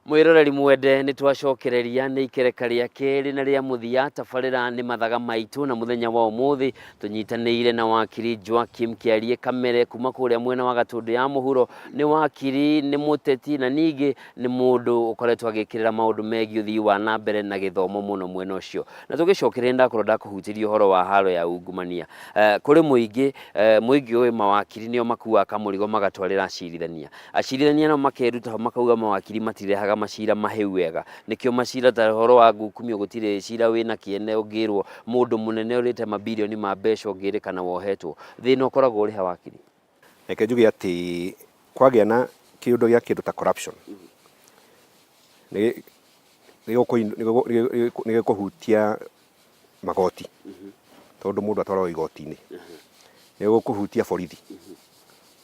Mwĩroreri mwende nĩ twacokereria nĩ ikereka rĩa kerĩ na rĩa mũthia tabarĩra nĩ mathaga maitũ na mũthenya wa ũmũthĩ tũnyitanĩire na wakiri Joakim Kĩarie Kamere kuma kũrĩa mwena wa Gatũndũ ya mũhuro. Nĩ wakiri, nĩ mũteti na ningĩ nĩ mũndũ ũkoretwo agĩkĩrĩra maũndũ megiĩ ũthii wa na mbere na gĩthomo mũno mwena ũcio. Na tũgĩcokereria ndakorwo ndakũhutĩria ũhoro wa haro ya ungumania. Kũrĩ mũingĩ, mũingĩ ũĩ mawakiri nĩo makuaga kamũrigo magatwarĩra acirithania. Acirithania nao makeruta ho makauga mawakiri matirehaga macira mahĩu wega. Nĩkĩo macira ta ũhoro wa ngukumio gũtirĩ cira wĩna kĩene ũngĩrwo mũndũ mũnene ũrĩte mabirioni ma mbeca ũngĩrĩkana wohetwo. Thĩna ũkoragwo ũrĩ ha wakiri? Reke njuge atĩ kwagĩa na kĩũndũ gĩa kĩndũ ta corruption, nĩ gĩkũhutia magoti, tondũ mũndũ atwaragwo igoti-inĩ. Nĩ gĩkũhutia borithi,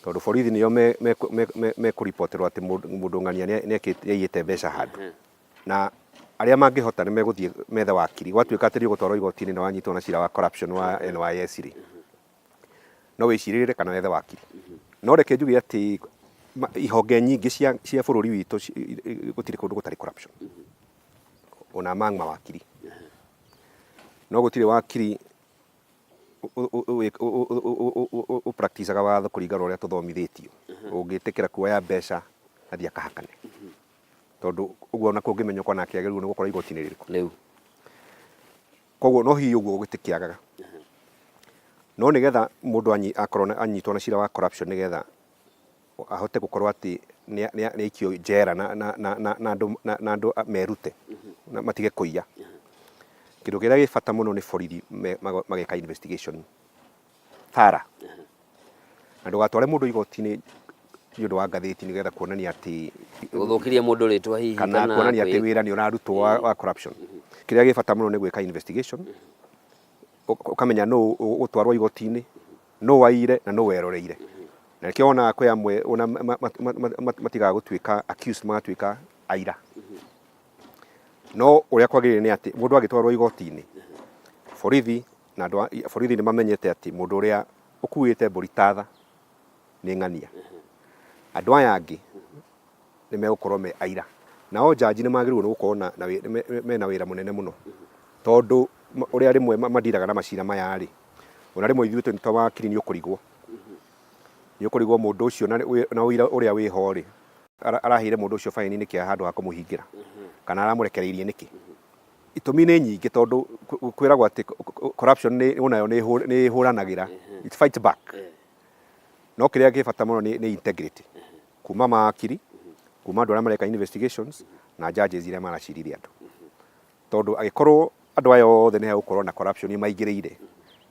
tondũ borithi nĩo mekũripoterwo atĩ mũndũ ng'ania nĩ aiyĩte mbeca handũ. Na arĩa mangĩhota nĩ megũthiĩ methe wakiri. Gwatuĩka atĩ nĩ ũgũtwarwo igoti-inĩ na wanyitwo na cira wa corruption wa NYS rĩ, no wĩcirĩrĩre kana wethe wakiri. No reke njuge atĩ ihonge nyingĩ cia bũrũri witũ gũtirĩ kũndũ gũtarĩ corruption. Ona among mawakiri. No gũtirĩ wakiri ũ practice aga watho kũringana na ũrĩa tũthomithĩtio. Ũngĩtĩkĩra kuoya mbeca athiĩ akahakane. Tondũ ũguo ona kũngĩmenywo nake agĩrĩirwo nĩ gũkorwo igoti-inĩ rĩrĩkũ? Rĩu. Koguo no hihi ũguo gũtikĩagaga. No nĩgetha mũndũ akorwo anyitwo na cira wa corruption nĩgetha ahote gũkorwo atĩ nĩ aikio njera na andũ merute na matige kũiya. Kĩndũ kĩrĩa gĩ bata mũno nĩ borithi mageka investigation thorough. Na ndũgatware mũndũ igoti-inĩ nĩ ũndũ wa ngathĩti nĩgetha kuonania atĩ Gũthũkĩria mũndũ rĩtwa hihi kana kuonania atĩ wĩra nĩ ũrarutwo wa corruption. Kĩrĩa gĩ bata mũno nĩ gwĩka investigation, ũkamenya nũ ũgũtwarwo igoti-inĩ, nũ waiyire na nũ weroreire. Na nĩkĩo wonaga kwĩ amwe ona matigaga gũtuĩka accused magatuĩka aira. No ũrĩa kwagĩrĩire nĩ atĩ mũndũ agĩtwarwo igoti-inĩ, borithi na andũ a borithi nĩ mamenyete atĩ mũndũ ũrĩa ũkuĩte mbũri ta tha nĩ ng'ania. Andũ aya angĩ nĩ megũkorwo me aira. Nao njanji nĩ magĩrĩirwo nĩ gũkorwo na, na, mena wĩra mũnene mũno. Tondũ ũrĩa rĩmwe mandiraga na macira maya rĩ, ona rĩmwe ithuĩ twĩ ta wakiri nĩ ũkũrigwo. Nĩ ũkũrigwo mũndũ ũcio na ũira ũrĩa wĩho rĩ, araheire mũndũ ũcio baĩni nĩkĩ handũ ha kũmũhingĩra? Kana aramũrekereirie nĩkĩ? Itũmi nĩ nyingĩ tondũ kwĩragwo atĩ corruption nĩ onayo nĩ ĩhũranagĩra, it fights back. No kĩrĩa kĩ bata mũno nĩ integrity kuma mawakiri, kuma andũ arĩa mareka investigations na judges iria maracirithia andũ. Tondũ angĩkorwo andũ aya othe nĩ hegũkorwo na corruption ĩmaingĩrĩire,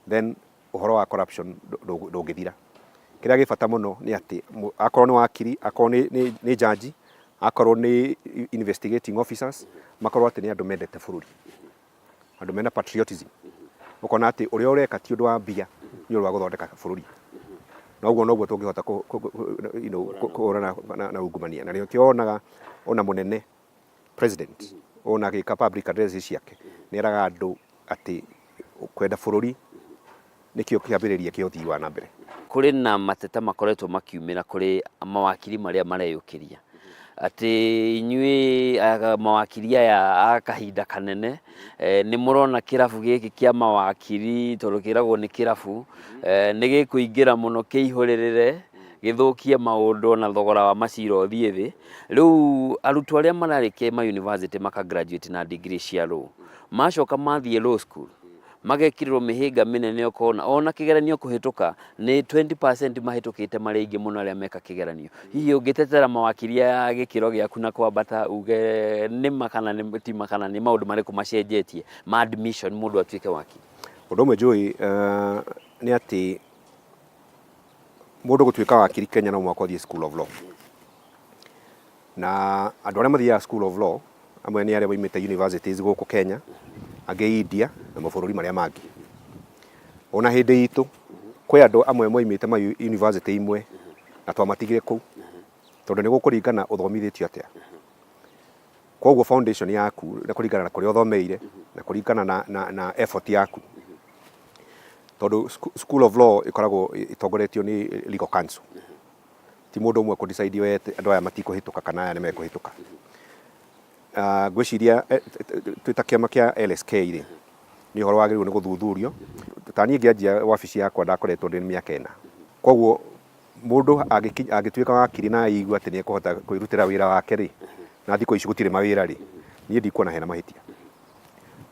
then ũhoro wa corruption ndũngĩthira. Kĩrĩa gĩ bata mũno nĩ atĩ akorwo nĩ wakiri, akorwo nĩ judge, akorwo nĩ investigating officers, makorwo atĩ nĩ andũ mendete bũrũri, andũ mena patriotism. Ũkona atĩ ũrĩa ũreka ti ũndũ wa mbia, nĩ ũndũ wa gũthondeka bũrũri. Na ũguo noguo tũngĩhota kũhũrana na ungumania. Na nĩkĩo wonaga ona mũnene president ona agĩka public address ciake nĩ eraga andũ atĩ kwenda bũrũri nĩkĩo kĩambĩrĩria kĩa ũthii wa na mbere. Kũrĩ na mateta makoretwo makiumĩra kũrĩ mawakiri marĩa mareyũkĩria atĩ inyuĩ mawakiri aya a kahinda kanene nĩ mũrona kĩrabu gĩkĩ kĩa mawakiri tondũ kĩragwo nĩ kĩrabu nĩ gĩkũingĩra mũno kĩihũrĩrĩre gĩthũkie maũndũ na thogora wa macira ũthiĩ thĩ. Rĩu arutwo arĩa mararĩkia ma university maka graduate na degree cia law macoka mathiĩ law school magekĩrĩrwo mĩhĩnga mĩnene ũkona ona kĩgeranio kũhĩtũka nĩ 20% mahĩtũkĩte marĩ aingĩ mũno arĩa meka kĩgeranio. Hihi ũngĩtetera mawakiri aya gĩkĩro gĩaku na kwambata uge nĩ ma kana nĩ ti ma kana nĩ maũndũ marĩkũ macenjetie ma admission mũndũ atuĩke wakiri? Ũndũ ũmwe njũĩ nĩ atĩ mũndũ gũtuĩka wakiri Kenya no mũhaka ũthiĩ school of law. Na andũ arĩa mathiaga school of law amwe nĩ arĩa moimĩte universities gũkũ Kenya, angĩ India na mabũrũri marĩa mangĩ. Ona hĩndĩ itũ kwĩ andũ amwe moimĩte ma university imwe Na twamatigire kũu tondũ nĩ gũkũringana ũthomithĩtio atĩa. Koguo foundation yaku na kũringana na kũrĩa ũthomeire na kũringana na effort yaku, tondũ School of Law ĩkoragwo ĩtongoretio nĩ Legal Council, ti mũndũ ũmwe kũ decide we andũ aya matikũhĩtũka kana aya nĩ mekũhĩtũka. Ngwĩciria twĩ ta kĩama kĩa LSK rĩ, nĩ ũhoro wagĩrĩirwo nĩ gũthuthurio. Ta niĩ ngĩanjia wabici yakwa ndakoretwo ndĩ mĩaka 4. Koguo mũndũ angĩtuĩka wakiri na aigue atĩ nĩ ekũhota kwĩrutĩra wĩra wake rĩ, na thikũ ici gũtirĩ mawĩra rĩ, niĩ ndikuona hena mahĩtia.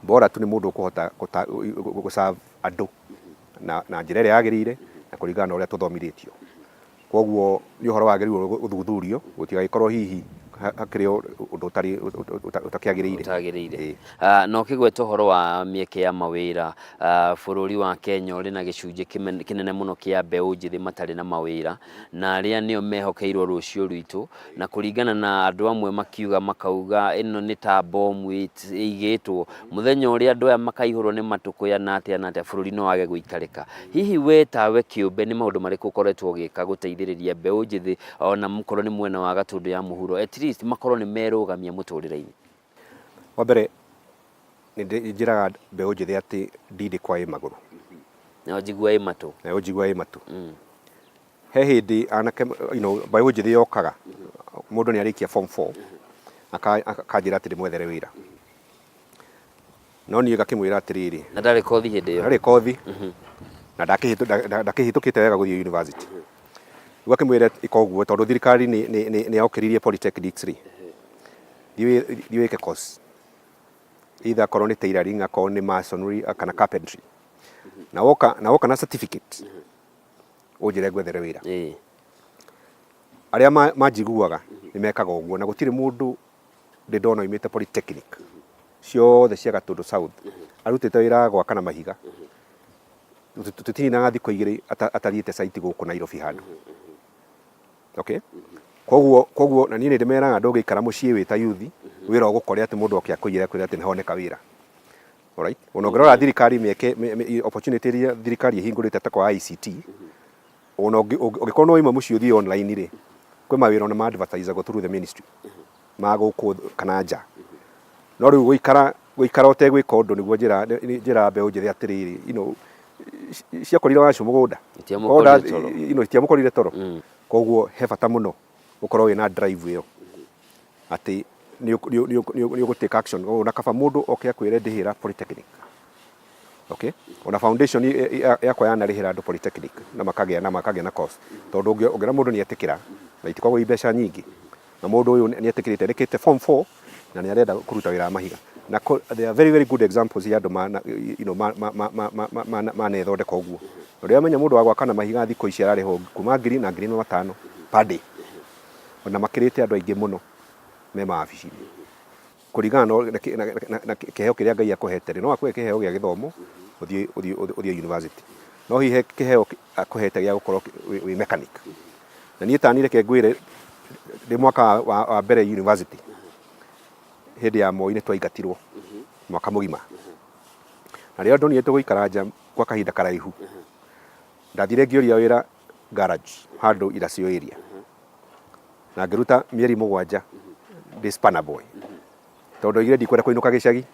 Bora tu nĩ mũndũ ũkũhota gũ serve andũ na njĩra ĩrĩa yagĩrĩire na kũringana na ũrĩa tũthomithĩtio. Koguo nĩ ũhoro wagĩrĩirwo gũthuthurio gũtigagĩkorwo hihi hakĩrĩ ũndũ ũtarĩ ũtakĩagĩrĩire. Ũtagĩrĩire. Ĩĩ. Na ũkĩgweta ũhoro wa mĩeke ya mawĩra, bũrũri wa Kenya ũrĩ na gĩcunjĩ kĩnene mũno kĩa mbeũ njĩthĩ matarĩ na mawĩra, na arĩa nĩo mehokeirwo rũciũ rwitũ, na kũringana na andũ amwe makiuga makauga ĩno nĩ ta bomu ĩigĩtwo, mũthenya ũrĩa andũ aya makaihũrwo nĩ matũkũya na atĩa na atĩa bũrũri no wage gũikarĩka. Hihi we tawe kĩũmbe nĩ maũndũ marĩkũ ũkoretwo ũgĩka gũteithĩrĩria mbeũ njĩthĩ ona mũkorwo nĩ mwena wa Gatũndũ ya mũhuro at least makorwo nĩ merũgamia mũtũrĩre-inĩ? Wa mbere nĩ njĩraga mbeũ njĩthĩ atĩ ndindĩkwa ĩ magũrũ. Nayo njigua ĩ matũ. Nayo njigua ĩ matũ. He hĩndĩ anake, mbeũ njĩthĩ yokaga, mũndũ nĩ arĩkia form 4 akanjĩra atĩ ndĩmwethere wĩra. No niĩ ngakĩmwĩra atĩrĩrĩ. Na ndarĩ kothi hĩndĩ ĩyo. Ndarĩ kothi na ndakĩhĩtũkĩte wega gũthiĩ university. Rĩu ngakĩmwĩra ĩka ũguo tondũ thirikari nĩ yokĩririe polytechnics rĩ, thiĩ wĩke course. Either akorwo nĩ tailoring, akorwo nĩ masonry kana carpentry. Na woka na certificate ũnjĩre ngwethere wĩra. Arĩa manjiguaga nĩ mekaga ũguo na gũtirĩ mũndũ ndĩ ndona oimĩte polytechnic ciothe cia Gatũndũ South arutĩte wĩra wa gwaka na mahiga. Tũtininaga thikũ 2 atathiĩte site gũkũ Nairobi handũ. Okay? Koguo na niĩ nĩ ndĩmeraga ndũngĩikara mũciĩ wĩ ta youth wĩra ũgũkore atĩ mũndũ oke akũiyĩre akwĩre atĩ nĩ honeka wĩra. Alright? Ona ũngĩrora thirikari mĩeke opportunity iria thirikari ĩhingũrĩte ta kwa ICT, ona ũngĩkorwo no wauma mũciĩ ũthiĩ online rĩ, kwĩ mawĩra ona ma advertise-agwo through the ministry ma gũkũ kana nja. No rĩu gũikara ũtegwĩka ũndũ nĩguo njĩra mbeũ njĩthĩ atĩrĩrĩ, ciakorire wacu mũgũnda. Itiamũkorire toro. Itiamũkorire toro. Koguo he bata mũno gũkorwo wĩna drive ĩyo atĩ nĩ ũgũ take action. Ona kaba mũndũ oke akwĩre ndĩhĩra polytechnic. Okay? Ona foundation yakwa yanarĩhĩra andũ polytechnic na makagĩa na course. Tondũ ũngĩona mũndũ nĩ etĩkĩra na itikoragwo i mbeca nyingĩ, na mũndũ ũyũ nĩ etĩkĩrĩte arĩkĩte form 4 na nĩ arenda kũruta wĩra wa mahiga. Na there are very very good examples ya andũ manethondeka ũguo. Na rĩrĩa wamenya mũndũ wa gwaka na mahiga thikũ ici ararĩhwo kuma ngiri na ngiri na matano per day. Ona makĩrĩte andũ aingĩ mũno me mawabici-inĩ. Kũringana na kĩheo kĩrĩa Ngai akũhete rĩ, no akũhe kĩheo gĩa gĩthomo ũthiĩ university. No hihi he kĩheo akũhete gĩa gũkorwo wĩ mechanic. Na niĩ tani reke ngwĩre ndĩ mwaka wa mbere university hĩndĩ ya Moi nĩ twaingatirwo mwaka mũgima. Na rĩrĩa ndonire tũgũikara nja gwa kahinda karaihu, ndathire ngĩũria wĩra garage handũ Iracio area. Na ngĩruta mĩeri 7 ndĩ spanner boy. Tondũ ndoigire ndikwenda kũinũka gĩcagi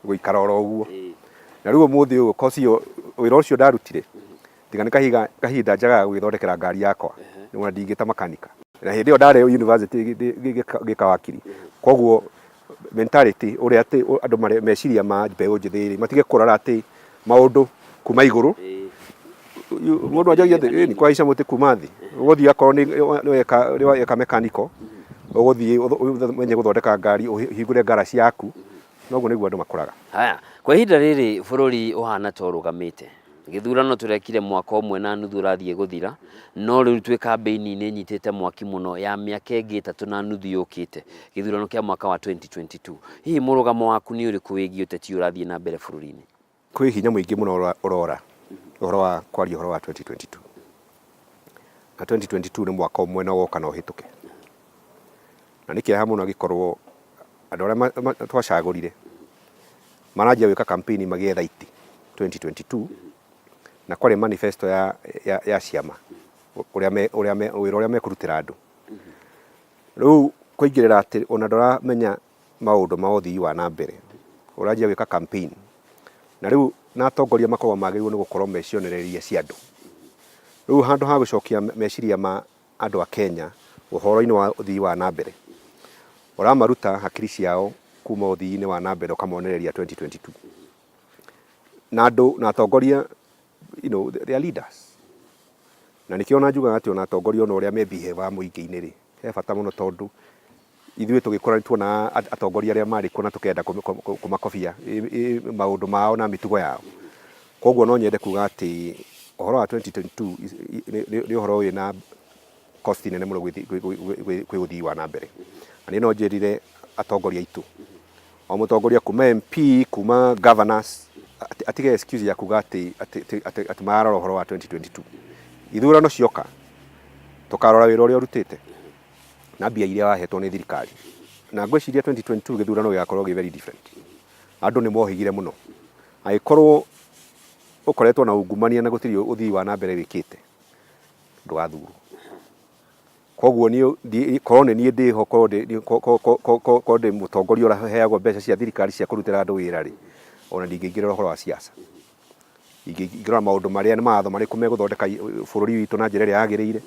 gũikara oro ũguo. Na rĩu ũmũthĩ ũyũ course ĩyo wĩra ũcio ndarutire tiga nĩ kahinda njagaga gwĩthondekera ngari yakwa ona ndingĩta makanika. Na hĩndĩ ĩyo ndarĩ university ngĩka wakiri. Koguo mentality ũrĩa atĩ andũ meciria ma mbeũ njĩthĩ rĩ matige kũrora atĩ maũndũ kuma igũrũ. Mũndũ anjagia atĩ nĩ kũhaica mũtĩ kuma thĩ. Ũgũthiĩ akorwo nĩ weka mechanical, ũgũthiĩ ũmenye gũthondeka ngari ũhingũre garage yaku. Noguo nĩguo andũ makũraga. Haya, kwa ihinda rĩrĩ bũrũri ũhana ta ũrũgamĩte. Gĩthurano tũrekire mwaka ũmwe na nuthu ũrathiĩ gũthira, no rĩu twĩ kambĩini-inĩ ĩnyitĩte mwaki mũno ya mĩaka ĩngĩ 3 na nuthu yũkĩte, gĩthurano kĩa mwaka wa 2022. Hihi mũrũgamo waku nĩ ũrĩkũ wĩgiĩ ũteti ũyũ ũrathiĩ na mbere bũrũri-inĩ? Kwĩ hinya mũingĩ mũno ũrora ũhoro wa kwaria ũhoro wa 2022. Na 2022 nĩ mwaka ũmwe na ũgoka na ũhĩtũke. Na nĩ kĩeha mũno angĩkorwo andũ arĩa twacagũrire maranjia gwĩka campaign magĩetha itĩ 2022 na kwarĩ manifesto ya ciama. Ũrĩa me ũrĩa me wĩra ũrĩa mekũrutĩra andũ. Rĩu kũingĩrĩra atĩ ona ndũramenya maũndũ ma ũthii wa na mbere, ũranjia gwĩka campaign. Na rĩu na atongoria makoragwo magĩrĩirwo nĩ gũkorwo me cionereria cia andũ. Rĩu handũ ha gũcokia meciria ma andũ a Kenya ũhoro-inĩ wa ũthii wa na mbere, ũramaruta hakiri ciao kuma ũthii-inĩ wa na mbere ũkamonereria 2022. Na andũ na atongoria, they are leaders. Na nĩkĩo ona njugaga atĩ ona atongoria ona ũrĩa me behave mũingĩ-inĩ rĩ, he bata mũno tondũ ithuĩ tũgĩkũra nĩ tuonaga atongoria arĩa marĩ kuo na tũkenda kũmakobia maũndũ mao na mĩtugo yao. Koguo no nyende kuga atĩ ũhoro wa 2022 nĩ ũhoro wĩna cost nene mũno kwĩ ũthii wa na mbere. Na niĩ no njĩrire atongoria aitũ, o mũtongoria kuma MP, kuma governors, atige excuse ya kuga atĩ mararora ũhoro wa 2022. Ithurano cioka, tũkarora wĩra ũrĩa ũrutĩte na mbia iria wahetwo nĩ thirikari. Na ngwĩciria 2022 gĩthurano gĩgakorwo gĩ very different. Andũ nĩ mohĩgire mũno. Angĩkorwo ũkoretwo na ungumania na gũtirĩ ũthii wa na mbere wĩkĩte, ndũgathurwo. Koguo niĩ korwo nĩ niĩ ndĩho, korwo ndĩ mũtongoria ũraheagwo mbeca cia thirikari cia kũrutĩra andũ wĩra rĩ, ona ndingĩingĩrĩra ũhoro wa siasa. Ingĩrora maũndũ marĩa nĩ mawatho marĩkũ megũthondeka bũrũri witũ na njĩra ĩrĩa yagĩrĩire,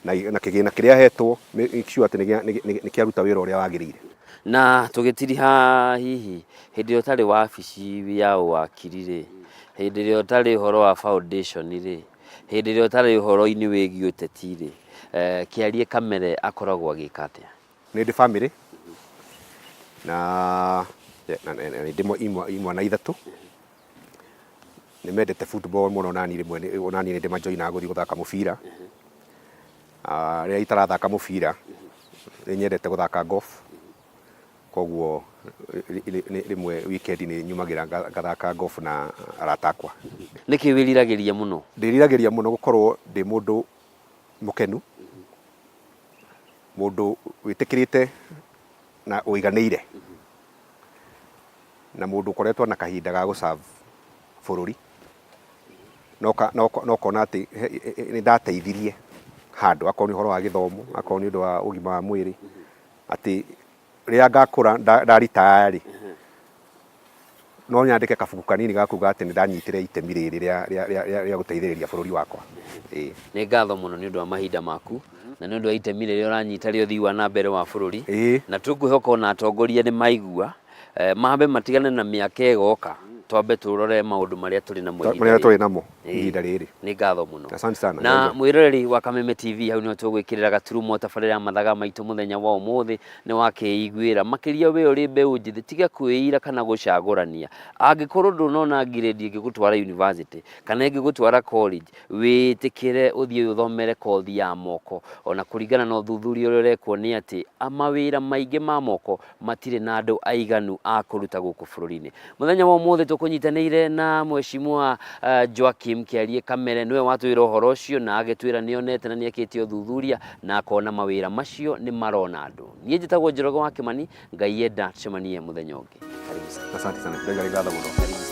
na kĩgĩna kĩrĩa hetwo make sure atĩ nĩ kĩaruta wĩra ũrĩa wagĩrĩire. Na tũgĩtiriha hihi hĩndĩ ĩrĩa ũtarĩ wabici ya ũwakiri rĩ, hĩndĩ ĩrĩa ũtarĩ ũhoro wa foundation rĩ, hĩndĩ ĩrĩa ũtarĩ ũhoro-inĩ wĩgiĩ ũteti rĩ, Kĩarie Kamere akoragwo agĩka atĩa? Nĩ ndĩ bamĩrĩ na nĩ ndĩ imwana ithatũ. Nĩ mendete football mũno na niĩ rĩmwe ona niĩ nĩ ndĩmajoinaga gũthiĩ gũthaka mũbira. Rĩrĩa itarathaka mũbira nĩ nyendete gũthaka golf, koguo rĩmwe weekend nĩ nyumagĩra ngathaka golf na arata akwa. Nĩkĩ wĩriragĩria mũno? Ndĩriragĩria mũno gũkorwo ndĩ mũndũ mũkenu, mũndũ wĩtĩkĩrĩte na ũiganĩire, na mũndũ ũkoretwo na kahinda ga gũ serve bũrũri, na ũkona atĩ nĩ ndateithirie handũ, akorwo nĩ ũhoro wa gĩthomo, akorwo nĩ ũndũ wa ũgima wa mwĩrĩ, atĩ rĩrĩa ngakũra nda retire rĩ, no nyandĩke kabuku kanini ga kuga atĩ nĩ ndanyitire itemi rĩrĩ rĩa gũteithĩrĩria bũrũri wakwa. Ĩĩ. Nĩ ngatho mũno nĩ ũndũ wa mahinda maku na nĩ ũndũ wa itemi rĩrĩa ũranyita rĩa ũthii wa na mbere wa bũrũri. Na tũkwĩhoka ona atongoria nĩ maigua, mambe matigane na mĩaka ĩgoka, twambe tũrore maũndũ marĩa tũrĩ namo ihinda Marĩa tũrĩ namo ihinda rĩrĩ. Nĩ ngatho mũno. Asante sana. Na mwĩroreri wa Kameme TV, hau nĩho tũgwĩkĩrĩra gaturumo tabarĩra ya mathaga maitũ mũthenya wa ũmũthĩ. Nĩ wakĩiguĩra makĩria we ũrĩ mbeũ njĩthĩ, tiga kwĩira kana gũcagũrania. Angĩkorwo ndũnona grade ĩngĩgũtwara university kana ĩngĩgũtwara college, wĩtĩkĩre ũthiĩ ũthomere kothi ya moko. Ona kũringana na ũthuthuria ũrĩa ũrekwo nĩ atĩ mawĩra maingĩ ma moko matirĩ na andũ aiganu a kũruta gũkũ bũrũri-inĩ. Mũthenya wa ũmũthĩ tũkũnyitanĩire na Mheshimiwa Joakim Kĩarie Kamere, nĩwe watwĩra ũhoro ũcio na agĩtwĩra nĩ onete na nĩ ekĩte ũthuthuria na akona mawĩra macio nĩ marona andũ. Niĩ njĩtagwo Njoroge wa Kĩmani, Ngai enda tũcemanie mũthenya ũngĩ. Karibu sana. Asante sana. Ngai ngatho mũno. Karibu sana.